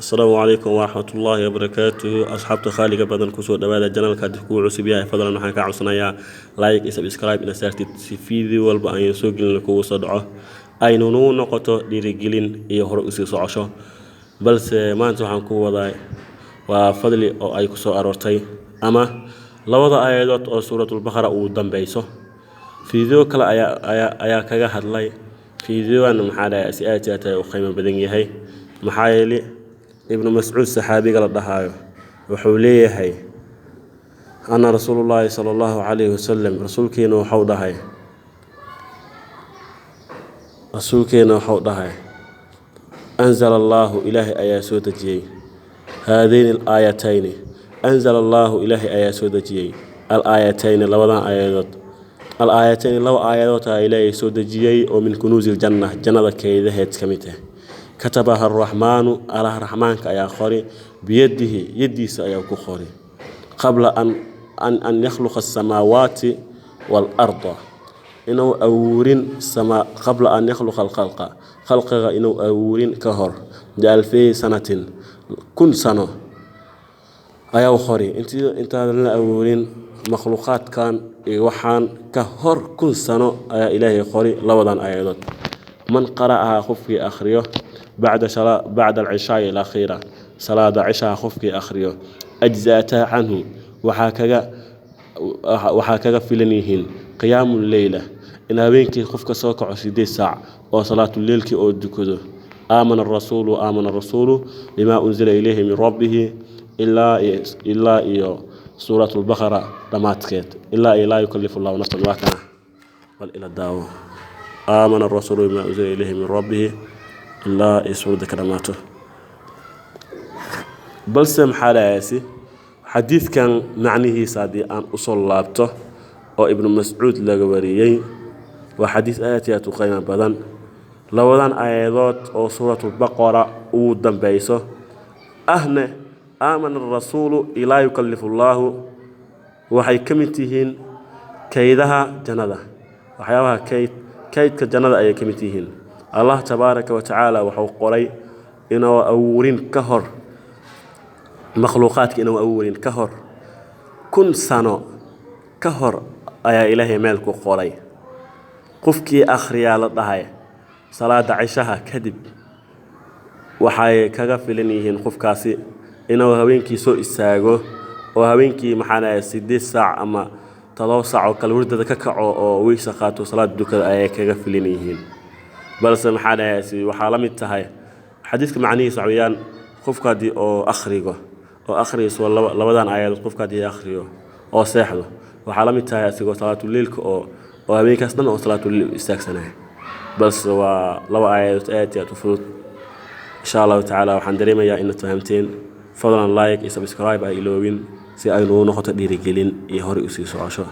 Asalaamu calaykum waraxmatullaahi wabarakaatuhu. Asxaabta khaaliga badan, kusoo dhawaada channelka. Haddii kuu cusub yahay, fadlan waxaan kaa codsanayaa like iyo subscribe ina saartid, si video walba aan soo gelin kugu soo dhaco, aynu nagu noqoto dhiirigelin iyo hore usii socosho. Balse maanta waxaan ku wadaa waa fadli oo ay kusoo aroortay ama labada aayadood oo Suuratulbaqara ugu dambeyso. Video kale ayaa kaga hadlay. Videogan maxaa dhahay, si aad iyo aad u qiimo badan yahay, maxaa yeelay Ibnu Mascuud, saxaabiga la dhahaayo, wuxuu leeyahay: "Ana Rasuulullaahi sala Allahu calayhi wasalam," rasuulkeena wuxuu dhahay: "Anzala Allaahu," Ilaahay ayaa soo dejiyey, "haadayni alaayatayni." "Anzala Allaahu," Ilaahay ayaa soo dejiyey, "al aayatayni," labadan aayadood. "Al aayatayni," laba aayadood ayaa Ilaahay soo dejiyey oo "min kunuusi ljanna," jannada keydaheed ka mid ah. "Katabaha Araxmaanu," Allah Raxmaanka ayaa qori, "biyadihi," yadiisa ayaa ku qori, "qabla an yakhluqa asamaawaati waalarda," inuu awuurin sama, "qabla an yakhluqa alkhalqa," khalqiga inuu awuurin ka hor, "bialfay sanatin," 1000 sano ayaa qori. Intaadan la awuurin makhluuqaadkan iyo waxaan ka hor 1000 sano ayaa Ilaahay qori labadan aayadood. "Man qara'ahaa," qofkii akhriyo, "bacda alcishaai alakhiira," salaada cishaha qofkii akhriyo, "ajza'ataa canhu," waxaa kaga filan yihiin "qiyaamu leyla," in habeenkii qofka soo kaco 8 saac oo salaatuleylkii oo dukado. "Aamana arasuulu, aamana arasuulu bimaa unzila ilayhi min rabbihi," ilaa iyo Suuratulbaqara dhammaadkeed, ilaa iyo "laa yukalifu Allahu nafsan." Waa kana, bal ila daawo. "Aamana arasuulu bimaa unzila ilayhi min rabbihi," ilaa ay suuradda ka dhammaato. Balse maxaa dhahayaasi xadiidkan macnihiisa haddii aan usoo laabto oo Ibnu Mascuud laga wariyey, waa xadiis aad iyo aad u qiimo badan. Labadan aayadood oo Suuratulbaqara ugu dambeyso ahne "aamana arasuulu," "laa yukalifu llaahu," waxay ka mid yihiin kaydaha jannada. Waxyaabaha kaydka jannada ayay ka mid yihiin. Allah tabaaraka wa tacaala wuxuu qoray inuu awuurin ka hor makhluuqaadka, inuu awuurin ka hor 1000 sano ka hor ayaa Ilaahay meel ku qoray. Qofkii akhriyaa, la dhahay, salaada cishaha kadib, waxay kaga filan yihiin qofkaasi inuu habeenkii soo istaago oo habeenkii, maxaa dhahay, 8 saac ama 7 saac oo kale hurdada ka kaco oo weysa qaato, salaad dukada ayay kaga filan yihiin. Balse maxaa dhahay, waxaa la mid tahay xadiiska macnihiisa waxa weeyaan, qofka haddii oo akhrigo oo akhriyso labadan aayadood, qofka haddii akhriyo oo seexdo, waxaa la mid tahay asigoo salaatuleilka oo habeenkaas dhan oo salaatuleil u istaagsanaya. Balse waa laba aayadood aad iyo aad u fudud. Insha Allahu tacaala waxaan dareemayaa inaad fahamteen. Fadlan like iyo subscribe ay iloobin, si ay nugu noqoto dhiirigelin iyo horey usii socosho.